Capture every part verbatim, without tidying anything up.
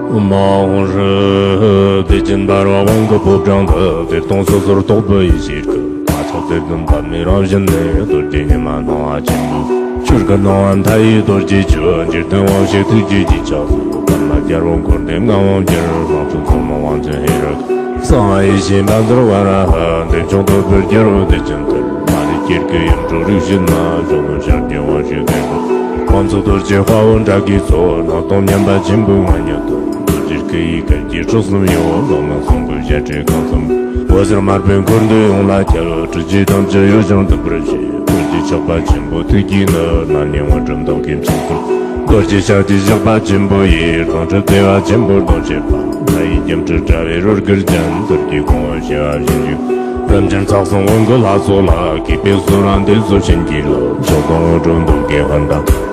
མ་འོངས་རི་བདེ་ཆེན་འབར་བ་དབང་གི་ཕོ་བྲང་དུ། བདེ་སྟོང་སོ་སོར་རྟོག་པའི་ཡེ་ཤེས་ཀྱི། མཐའ་ཆགས་གཏེར་སྟོན་པདྨའི་རང་བཞིན་ནས། རྡོ་རྗེ་ཉི་མ་སྣང་བ་ཆེན་པོའི། ཆོས་སྐུ་སྣང་བ་མཐའ་ཡས་རྡོ་རྗེ་ཆོས། འཇིག་རྟེན་དབང་ཕྱུག་ཐུགས་རྗེའི་རྗེས་ཆགས་སུ། པདྨ་རྒྱལ་པོ་འཁོར་འདས་ལྔ་དབང་བསྒྱུར། དབང་ཕྱུག་ཚོགས་མི་དབང་ཆེན་ཧེ་རུ་ཀ་གསང་བ་ཡེ་ཤེས་བཛྲ་ཝཱ་ར་ཧ། འདས་བྱུང་བསྟོད་པའི་རྒྱལ་པོ་བདེ་ཆེན་གཏེར། མ་ལུས་སྐྱེ་རྒུའི་ཡུམ་གྲུ་རིགས་བཞི་ན། གཞོན་ནུ་ཞབས་ཀྱི་དབང་ཕྱུག་ལྡན་པ། དབང་ཕྱུག་རྡོ་རྗེ་དཔའ་བོ་དགྲ་བགེགས་ཚོགས། སྣང་སྟོང་མཉམ་པ་ཆེན་པོའི་མངའ་བརྙེས་སུ། རྡོ་རྗེ་སྐུ་ཡི་གར་གྱིས་སྲོག་གསུམ་གཡོ། ལོ་ངོ་སྲུང་གི་བཤད་སྒྲོས་ཁང་གསུམ། འོད་ཟེར་དམར་པོས་འཁོར་འདས་ཡོངས་ལ་ཁྱབ། གྲུ་བཞི་ཐམས་ཅད་གཡོ་ཞིང་འདུ་བར་བྱེད། རྡོ་རྗེ་ཆགས་པ་ཆེན་པོ་ཐུགས་ཀྱི་ནུ། རྣ་ནས་དངོས་གྲུབ་མདོག་ཁམས་ཆེན་པོར། རྡོ་རྗེ་ཞལ་གྱི་བཞག་པ་ཆེན་པོ་ཡིས། དྭངས་ཁྲོད་བདེ་བ་ཆེན་པོར་སྟོན་བྱེད་པ། མཐའ་ཡས་སྒྱུ་འཕྲུལ་དྲ་བའི་རོལ་གར་ཅན། དུར་གྱི་གོང་བུ་བྱེ་བ་བཞིན་བཞུགས། རིན་ཆེན་ཚོགས་བསྲུང་དབང་གི་ལྷ་ཚོགས་ལ། གུས་པས་གསོལ་རབ་འདི་ཚོགས་བྱིན་གྱིས་རློབས། ཕྱོགས་དང་དབུས་གྲུབ་འདུ་བགེགས་དཔལ་དང་།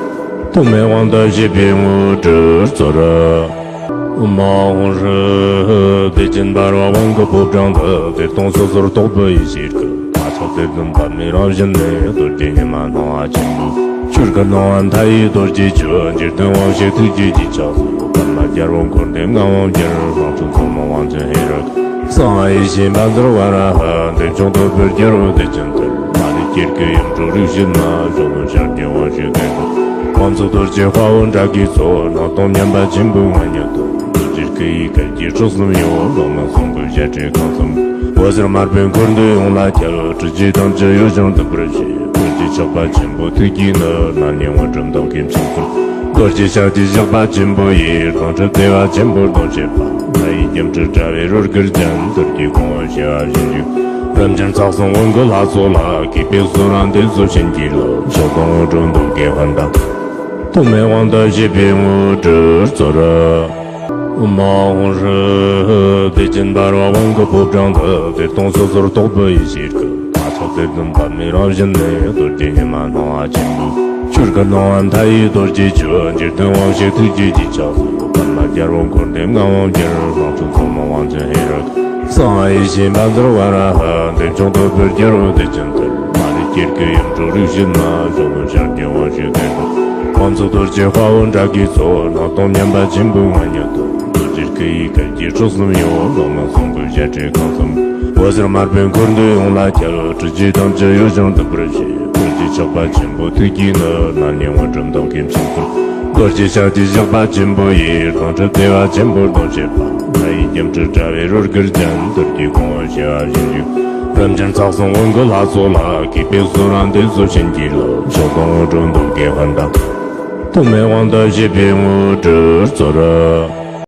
ཐོགས་མེད་དབང་དུ་བྱེད་པའི་དངོས་གྲུབ་སྩོལ། མ་འོངས་རི་བདེ་ཆེན་འབར་བ་དབང་གི་ཕོ་བྲང་དུ། བདེ་སྟོང་སོ་སོར་རྟོག་པའི་ཡེ་ཤེས་ཀྱི། མཐའ་ཆགས་གཏེར་སྟོན་པདྨའི་རང་བཞིན་ནས། རྡོ་རྗེ་ཉི་མ་སྣང་བ་ཆེན་པོའི། ཆོས་སྐུ་སྣང་བ་མཐའ་ཡས་རྡོ་རྗེ་ཆོས། འཇིག་རྟེན་དབང་ཕྱུག་ཐུགས་རྗེའི་རྗེས་ཆགས་སུ། པདྨ་རྒྱལ་པོ་འཁོར་འདས་ལྔ་དབང་བསྒྱུར། དབང་ཕྱུག་ཚོགས་མི་དབང་ཆེན་ཧེ་རུ་ཀ་གསང་བ་ཡེ་ཤེས་བཛྲ་ཝཱ་ར་ཧ། འདས་བྱུང་བསྟོད་པའི་རྒྱལ་པོ་བདེ་ཆེན་གཏེར། མ་ལུས་སྐྱེ་རྒུའི་ཡུམ་གྲུ་རིགས་བཞི་ན། གཞོན་ནུ་ཞབས་ཀྱི་དབང་ཕྱུག་ལྡན་པ། དབང་ཕྱུག་རྡོ་རྗེ་དཔའ་བོ་དགྲ་བགེགས་ཚོགས། སྣང་སྟོང་མཉམ་པ་ཆེན་པོའི་མངའ་བརྙེས་སུ། རྡོ་རྗེ་སྐུ་ཡི་གར་གྱིས་སྲོག་གསུམ་གཡོ། ལོ་ངོ་སྲུང་གི་བཤད་སྒྲོས་ཁང་གསུམ། འོད་ཟེར་དམར་པོས་འཁོར་འདས་ཡོངས་ལ་ཁྱབ། གྲུ་བཞི་ཐམས་ཅད་གཡོ་ཞིང་འདུ་བར་བྱེད། རྡོ་རྗེ་ཆགས་པ་ཆེན་པོ་ཐུགས་ཀྱི་ནུ། རྣ་ནས་དངོས་གྲུབ་མདོག་ཁམས་ཆེན་པོར། རྡོ་རྗེ་ཞལ་གྱི་བཞག་པ་ཆེན་པོ་ཡིས། དྭངས་ཁྲོད་བདེ་བ་ཆེན་པོར་སྟོན་བྱེད་པ། མཐའ་ཡས་སྒྱུ་འཕྲུལ་དྲ་བའི་རོལ་གར་ཅན། དུར་གྱི་གོང་བུ་བྱེ་བ་བཞིན་བཞུགས། རིན་ཆེན་ཚོགས་བསྲུང་དབང་གི་ལྷ་ཚོགས་ལ། གུས་པས་གསོལ་རབ་འདི་ཚོགས་བྱིན་གྱིས་རློབས། ཕྱོགས་དང་དབུས་གྲུབ་འདུ་བགེགས་དཔལ་དང་། ཐོགས་མེད་དབང་དུ་བྱེད་པའི་དངོས་གྲུབ་སྩོལ། མ་འོངས་རི་བདེ་ཆེན་འབར་བ་དབང་གི་ཕོ་བྲང་དུ། བདེ་སྟོང་སོ་སོར་རྟོག་པའི་ཡེ་ཤེས་ཀྱི། མཐའ་ཆགས་གཏེར་སྟོན་པདྨའི་རང་བཞིན་ནས། རྡོ་རྗེ་ཉི་མ་སྣང་བ་ཆེན་པོའི། ཆོས་སྐུ་སྣང་བ་མཐའ་ཡས་རྡོ་རྗེ་ཆོས། འཇིག་རྟེན་དབང་ཕྱུག་ཐུགས་རྗེའི་རྗེས་ཆགས་སུ། པདྨ་རྒྱལ་པོ་འཁོར་འདས་ལྔ་དབང་བསྒྱུར། དབང་ཕྱུག་ཚོགས་མི་དབང་ཆེན་ཧེ་རུ་ཀ་གསང་བ་ཡེ་ཤེས་བཛྲ་ཝཱ་ར་ཧ། འདས་བྱུང་བསྟོད་པའི་རྒྱལ་པོ་བདེ་ཆེན་གཏེར། མ་ལུས་སྐྱེ་རྒུའི་ཡུམ་གྲུ་རིགས་བཞི་ན། གཞོན་ནུ་ཞབས་ཀྱི་དབང་ཕྱུག་ལྡན་པ། དབང་ཕྱུག་རྡོ་རྗེ་དཔའ་བོ་དགྲ་བགེགས་ཚོགས། སྣང་སྟོང་མཉམ་པ་ཆེན་པོའི་མངའ་བརྙེས་སུ། རྡོ་རྗེ་སྐུ་ཡི་གར་གྱིས་སྲོག་གསུམ་གཡོ། ལོ་ངོ་སྲུང་གི་བཤད་སྒྲོས་ཁང་གསུམ། འོད་ཟེར་དམར་པོས་འཁོར་འདས་ཡོངས་ལ་ཁྱབ། གྲུ་བཞི་ཐམས་ཅད་གཡོ་ཞིང་འདུ་བར་བྱེད། རྡོ་རྗེ་ཆགས་པ་ཆེན་པོ་ཐུགས་ཀྱི་ནུ། རྣ་ནས་དངོས་གྲུབ་མདོག་ཁམས་ཆེན་པོར། རྡོ་རྗེ་ཞལ་གྱི་བཞག་པ་ཆེན་པོ་ཡིས། དྭངས་ཁྲོད་བདེ་བ་ཆེན་པོར་སྟོན་བྱེད་པ། མཐའ་ཡས་སྒྱུ་འཕྲུལ་དྲ་བའི་རོལ་གར་ཅན། དུར་གྱི་གོང་བུ་བྱེ་བ་བཞིན་བཞུགས། རིན་ཆེན་ཚོགས་བསྲུང་དབང་གི་ལྷ་ཚོགས་ལ། གུས་པས་གསོལ་རབ་འདི་ཚོགས་བྱིན་གྱིས་རློབས། ཕྱོགས་དང་དབུས་གྲུབ་འདུ་བགེགས་དཔལ་དང་། ཐོགས་མེད་དབང་དུ་བྱེད་པའི་དངོས་གྲུབ་སྩོལ།